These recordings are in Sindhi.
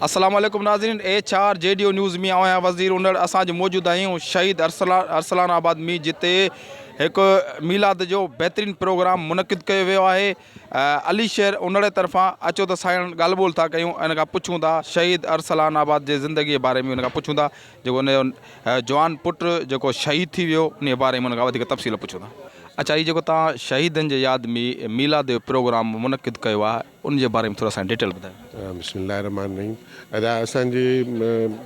السلام عليڪم ناظرين H R G D O news ۾ آئون آهيان وزير انڙ اسان اڄ موجود آهيون شهيد ارسلان آباد ۾ جتي هڪ ميلاد جو بهترين پروگرام منعقد ڪيو ويو آهي علي شير انڙ طرفان اچو ته سائين ڳالهه ٻولهه ٿا ڪيون ان کان پڇون ٿا شهيد ارسلان آباد جي زندگي جي باري ۾ ان کان پڇون ٿا جيڪو ان جو جوان پٽ جيڪو شهيد ٿي ويو ان جي باري ۾ ان کان وڌيڪ تفصيل پڇون ٿا اچا هي جيڪو تان شهيدن جي ياد ۾ ميلاد جو پروگرام منعقد ڪيو آهي ان جي باري ۾ ٿورو اسان کي ڊيٽيل ٻڌايو. بسم الله الرحمٰن الرحيم ادا اسان جي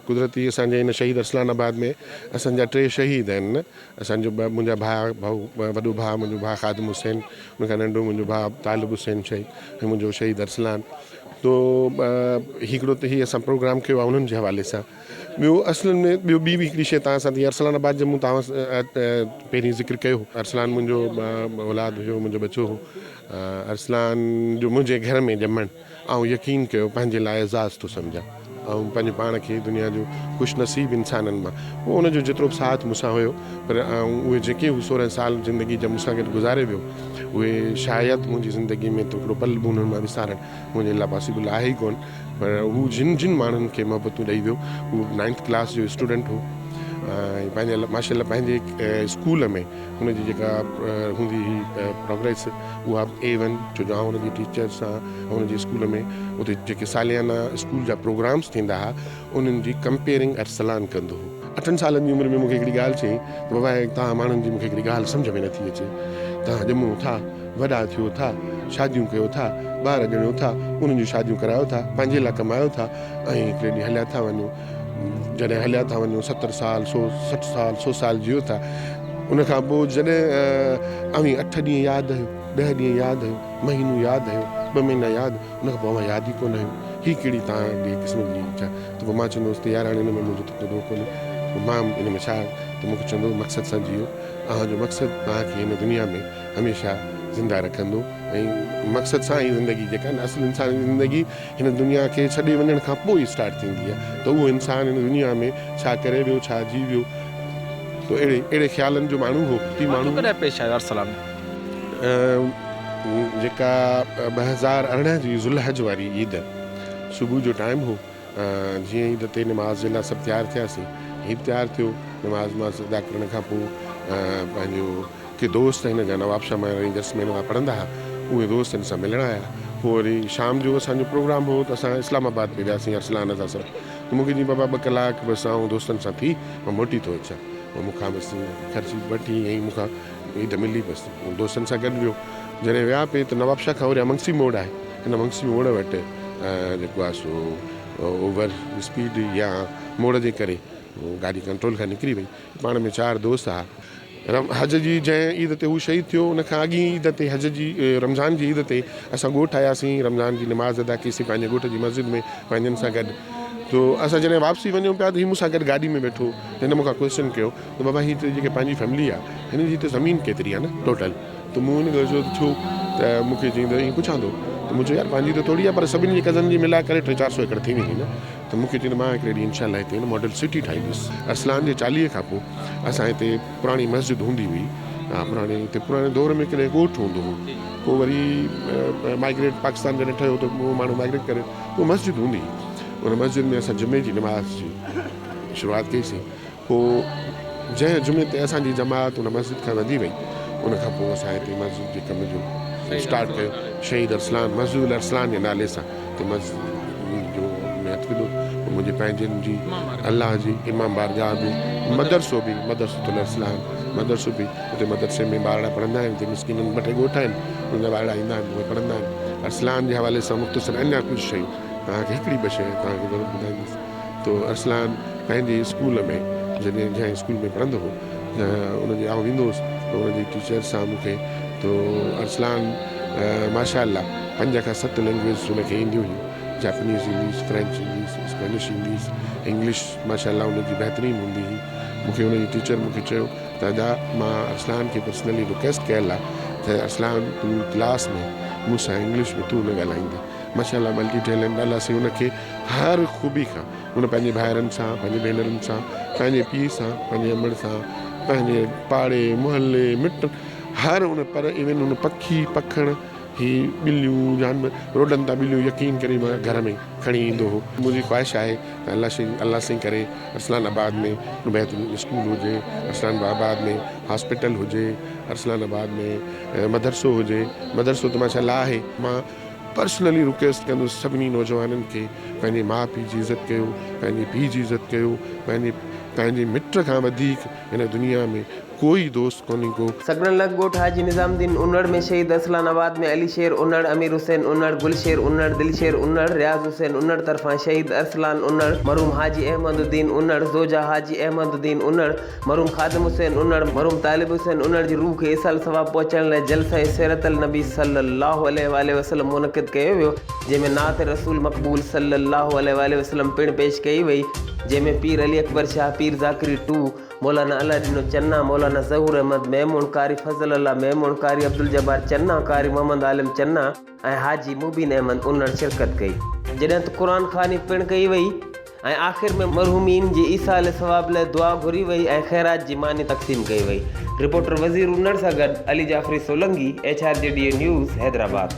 قدرتي اسان جي هن شهيد ارسلان آباد ۾ اسان جا ٽي شهيد آهن نه اسان جو ٻه منهنجا ڀاء ڀائو وڏو ڀاء منهنجو ڀاء خادم حسين ان کان ننڍو منهنجو ڀاء طالب حسين شهيد ۽ منهنجو شهيد ارسلان تو هڪڙو ته هي اسان پروگرام ڪيو آهي انهن جي حوالي سان ٻيو اصل ۾ ٻيو ٻي به هڪڙي شيء توهان سان ٿي ارسلان آباد جو مون توهان پهرين ذڪر ڪيو ارسلان منهنجو اولاد هيو منهنجو ٻچو هو ارسلان جو منهنجي گهر ۾ ڄمڻ آئون يقين ڪيو پنهنجي لاء اعزاز ٿو سمجهان آئون پنهنجو پاڻ کي دنيا جو خوش نصيب انسانن مان پوء ان جو جيترو به ساٿ مون سان هيو پر آئون اهي جيڪي هو سورهن سال زندگي جا مون سان گڏ گذاري ويو اهي شايد منهنجي زندگي ۾ ته هڪڙو پل به انهن مان وسارڻ منهنجي لاء پاسيبل آهي ئي ڪونه پر هو جن جن ماڻهن کي محبتون ڏئي ويو هو نائنٿ ڪلاس جو اسٽوڊنٽ هو ۽ پنهنجي ماشاء الله پنهنجي اسڪول ۾ هن جي جيڪا هوندي هئي پروگريس اها اي ون ڇو جو آئون هن جي ٽيچر سان هن جي اسڪول ۾ اتي جيڪي ساليانا اسڪول جا پروگرامس ٿيندا هئا انهن جي ڪمپيئرنگ ارسلان ڪندو هو. اٺن سالن جي عمر ۾ مون کي هڪڙي ڳالهه چيائين ته بابا توهان ماڻهن جي مون کي هڪڙي ڳالهه سمجهه ۾ نٿي اچي توهان ڄمو ٿا وڏا ٿيو ٿا شاديون ڪيو ٿا ٻار ڄڻيو ٿا انهن جون شاديون ڪرايو ٿا پنهنجي لاء ڪمايو ٿا ۽ هڪڙي ڏينهن هليا ٿا وڃو جڏهن هليا ٿا وڃو ستر سال سو 60 سال سو سال جيو ٿا ان کان پوء جڏهن اوهين اٺ ڏينهن ياد آهيو ڏهه ڏينهن ياد آهيو مهينو ياد آهيو ٻه مهينا ياد ان کان پوء اوهان ياد ئي ڪونه آهيو هي ڪهڙي توهان جي قسم جي ڇا ته پوء مان چوندو هوس ته يار هاڻي ان ۾ منهنجو ته ڪو ڏوهه ڪونهي پوء مان ان ۾ ڇا ته مون کي چوندو هو مقصد سان جيئو اوهان جو مقصد توهان کي هن دنيا ۾ هميشه زنده رکندو ۽ مقصد سان ئي زندگي جيڪا آهي نه اصل انسان جي زندگي هن دنيا کي ڇڏي وڃڻ کان پوء ئي اسٽارٽ ٿيندي آهي ته اهو انسان هن دنيا ۾ ڇا ڪري ويو ڇا جي ويو ته اهڙي اهڙي خيالن جو ماڻهو هو ٽي ماڻهو ڪڏهن پيش آيو ارسلان ۾؟ جيڪا 2018 جي ذوالحج واري عيد صبح جو ٽائيم هو جيئن عيد تي نماز جي لاء سڀ تيار ٿياسين هي به تيار ٿيو نماز وماز ادا ڪرڻ کان پوء پنهنجو ڪي دوست هن جا نوابشاهه مان رينجرس ۾ هن وٽ پڙهندا ها اهي دوست هن سان ملڻ آيا پوء وري شام جو اسان جو پروگرام هو ته اسان اسلام آباد پئي وياسين ارسلان اسان سڀ ته مون کي چيائين بابا ٻه ڪلاڪ بس آئون دوستن سان ٿي مان موٽي ٿو اچان پوء مون کان بس خرچي وٺي ۽ مون کان عيد ملي بس دوستن سان گڏ ويو جڏهن ويا پئي ته نوابشاهه کان اوريان منگسي موڙ آهي هن منگسي موڙ وٽ جيڪو آهي سو اوور اسپيڊ يا موڙ جي ڪري گاڏي ڪنٽرول کان نڪري وئي پاڻ ۾ چار دوست ها. حج جي جنهن عيد تي هو شهيد ٿيو ان کان اڳين عيد تي حج جي رمضان جي عيد تي اسان ڳوٺ آياسين رمضان جي نماز ادا ڪئي سين پنهنجي ڳوٺ جي مسجد ۾ پنهنجن سان گڏ تو اسان جڏهن واپسي وڃون پيا ته هي مون سان گڏ گاڏي ۾ ويٺو هن مون کان ڪوئسچن ڪيو ته بابا هي جيڪي پنهنجي فيملي آ هن جي هتي زمين ڪيتري آ نه ٽوٽل ته مون هن کي چيو ته ڇو ته مون کي چيائين ته ائين پڇان ٿو ته مون چيو يار پنهنجي ته ٿوري آ پر سڀني جي ڪزن جي ملائي ڪري ٽي چار سو ايڪڙ ٿي ويندي نه ته مون کي چيائين ته مان هڪڙي ڏينهن انشاء الله هتي نه ماڊل سٽي ٺاهيندس. ارسلان جي چاليهي کان پوء اسان هتي پراڻي مسجد هوندي هئي پراڻي هتي پراڻي دور ۾ ڪڏهن ڳوٺ هوندو هو پوء وري مائگريٽ پاڪستان جڏهن ٺهيو ته اهو ماڻهو مائگريٽ ڪري پوء مسجد هوندي هئي ان مسجد ۾ اسان جمعي جي نماز جي شروعات ڪئي سين. پوء جنهن جمعي تي اسان جي جماعت ان مسجد کان وڌي وئي، ان کان پوء اسان هتي مسجد جي ڪم جو اسٽارٽ ڪيو. شهيد ارسلان، مسجد الارسلان جي نالي سان هتي مسجد جو ۾ هٿ وڌو. پوء منهنجي پنهنجن جي الله جي امام بارگاهه به، مدرسو به، مدرسة الارسلان مدرسو به، اتي مدرسي ۾ ٻارڙا پڙهندا آهن. اتي مسڪينن ٻه ٽي ڳوٺ آهن، انهن جا ٻارڙا ايندا آهن، اهي پڙهندا آهن. ارسلان جي حوالي سان مختصر اڃا ڪجهه شيون توهان کي هڪڙي ٻه شيء توهان کي ضرور ٻڌائيندس. تو ارسلان پنهنجي اسڪول ۾ جڏهن جنهن اسڪول ۾ پڙهندو هو ته ان جي آئون ويندو هوس ته ان جي ٽيچر سان مون کي تو ارسلان ماشاء الله پنج کان ست لينگويجز ان کي اينديون هيون جاپنيز ايندي هيس فرينچ ايندي هيس اسپينش ايندي هيس انگلش ماشاء الله ان جي بهترين هوندي هئي مون کي ان جي ٽيچر مون کي چيو ته ادا مان ارسلان کي پرسنلي رڪويسٽ ڪيل آهي ته ارسلان تون ڪلاس ۾ مون سان انگلش ۾ تون نه ڳالهائيندين ماشاء الله ملٽي ٽيلنٽ الله سائين ان کي هر خوبي کان هن پنهنجي ڀائرن سان، پنهنجي ڀينرن سان، پنهنجي پيء سان، پنهنجي امڙ سان، پنهنجي پاڙي، محلي، مٽ هر ان پر ايون ان پکي پکڻ هي ٻليون جانور روڊن تان ٻليون يقين ڪري مان گهر ۾ کڻي ايندو هو. منهنجي خواهش آهي ته الله سائين الله سائين ڪري ارسلان آباد ۾ بهترين اسڪول هجي، ارسلان آباد ۾ هاسپيٽل هجي، ارسلان آباد ۾ مدرسو هجي، مدرسو ته ماشاء الله آهي. مان پرسنلي رڪويسٽ ڪندس سڀني نوجوانن کي پنهنجي ماء پيء جي عزت ڪيو، پنهنجي پيء جي عزت ڪيو، پنهنجي پنهنجي مٽ کان وڌيڪ هن دنيا ۾ ڪوئي دوست ڪونهي ڪو. سگهڙن لڳ ڳوٺ حاجي نظام الدين انڙ ۾ شهيد ارسلان آباد ۾ علي شير انڙ، امير حسين انڙ، گل شير انڙ، دلشير انڙ، رياض حسين انڙ طرفان شهيد ارسلان انڙ، مرحوم حاجي احمد الدين انڙ، زوجه حاجي احمد الدين انڙ، مرحوم خادم حسين انڙ، مرحوم طالب حسين انڙ جي روح کي ايصال ثواب پهچائڻ لاء جلسه سيرت النبي صلي الله عليه واٰله وسلم منعقد ڪيو ويو جنهن ۾ نعت رسول مقبول صلي الله عليه واٰله وسلم پڻ پيش ڪئي وئي جنهن ۾ پير علي اڪبر شاهه پير ذاڪري ٽو، مولانا الله ڏنو چنا، مولانا ظهور احمد ميمڻ، قاري فضل الله ميمڻ، قاري عبدالجبار چنا، قاري محمد عالم چنا ۽ حاجي مبين احمد انڙ شرڪت ڪئي. جڏهن ته قرآن خواني پڻ ڪئي وئي ۽ آخر ۾ مرحومين جي ايصال ثواب لاء دعا گهري وئي ۽ خيرات جي ماني تقسيم ڪئي وئي. رپورٽر وزير انڙ سان گڏ Ali Jafri Solangi, H R G D A news, Hyderabad.